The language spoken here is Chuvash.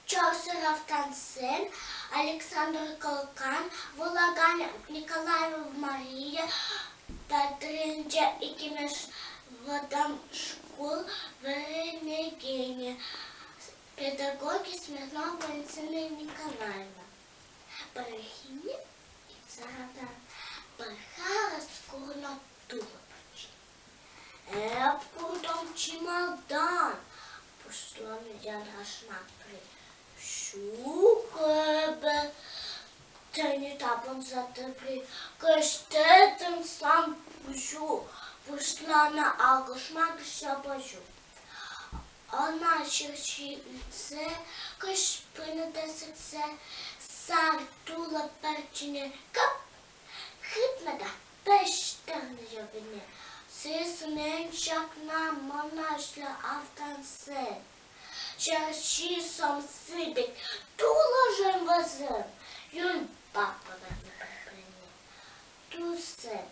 Чӑрсӑр автансем Александр Кӑлкан, вулакан Николаева Мария Патринче иккӗмӗш вӑтам шкул вӗренекенӗ, педагогӗ Смирнова Валентина Николаевна. Пӗррехинче Сарата пӗр харӑс курнӑ тулӑ пӗрчи. Эп куртӑм чи малтан, пуҫланӑ янрашма пӗри. Ҫук эпӗ, тӗнӗ тапӑнса тепри, кӗҫтетӗн сан пуҫу, пуҫланӑ акӑшма ҫапӑҫу. Ӑна ҫерҫи илтсе, кӗҫ пынӑ та сӗтсе, сар тулӑ пӗрчине кӑп! хытнӑ та пӗҫтернӗ йӑвине. Сисмен ҫакна мӑнаҫлӑ автансем. Ҫерҫи сӑмси пек тулӑшӑн вӗсем, юнпа пӗвӗрнӗ пӗр-пӗрне. Туссем.